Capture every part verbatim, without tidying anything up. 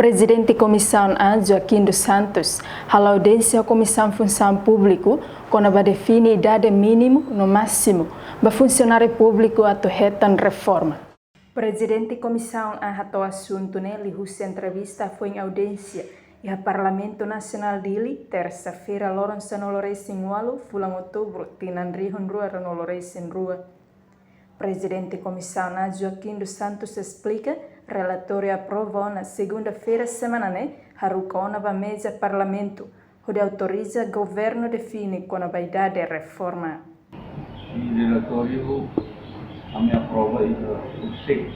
Prezidente Komisaun A, Joaquim dos Santos, halo audiénsia Komisaun Funsaun Públiku kona-ba define idade mínimu no másimu ba funsionáriu públiku atu hetan reforma. Prezidente Komisaun A hato'o asuntu ne'e liuhusi entrevista foin audiénsia iha Parlamentu Nasionál Dili, tersa-feira, loron sanulu-resin-ualu, fulan Outubru, tinan rihun rua ruanulu-resin-rua. Prezidente Komisaun A, Joaquim dos Santos, esplika relatóriu aprova ona segunda-feira semana ne'e haruka ona ba meza Parlamentu, hodi autoriza governu define kona-ba idade reforma. I relatóriu ami aprova i urjente.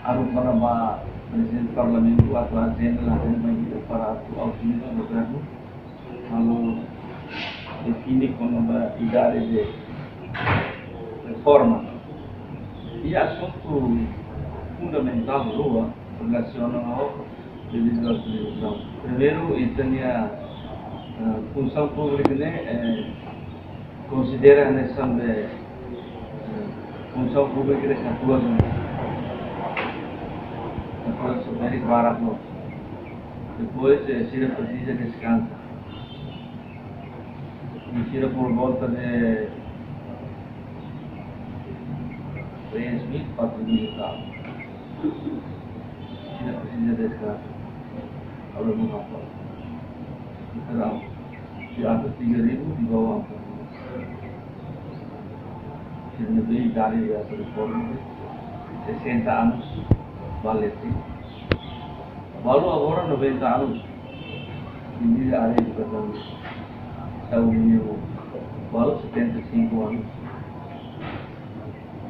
Haruka ona ba Prezidente Parlamentu atu ajenda la haruka ba ita para atu autoriza governu halo define kona-ba idade de reforma. I asuntu fundamentál rua relasiona ho devidu à utilizasaun. Primeiru, ita-nia, eh, funsaun públika ne'e, eh, konsidera hanesan be, eh, funsaun públika de katuas, katuas sofre barak no. Depois, eh, sira presiza deskansa. Mentira, por volta de três mil, quatro mil e tal. Mentira, precisa de escala. Agora não há. Então, de atas tiga mil, de igual a sira ne'ebé idade atu reforma, sessenta anos, vale assim. Balu agora noventa anos. Ini área edukasaun, saúde, balu setenta e cinco anos.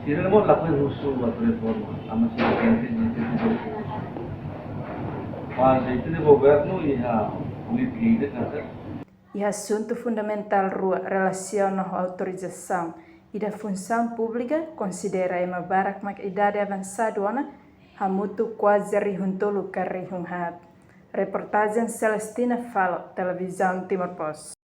Sira ne'e mós lakohi husu atu reforma, ami sira tenke di tenke husu. Mas ita-nia governu iha polítika ida katak. Iha asuntu fundamentál rua relasiona ho autorizasaun ida funsaun públika, konsidera ema barak mak idade avansadu ona, hamutuk kuaze rihun tolu ka rihun haat. Reportajen Celestina Falo, Televizaun Timor Post.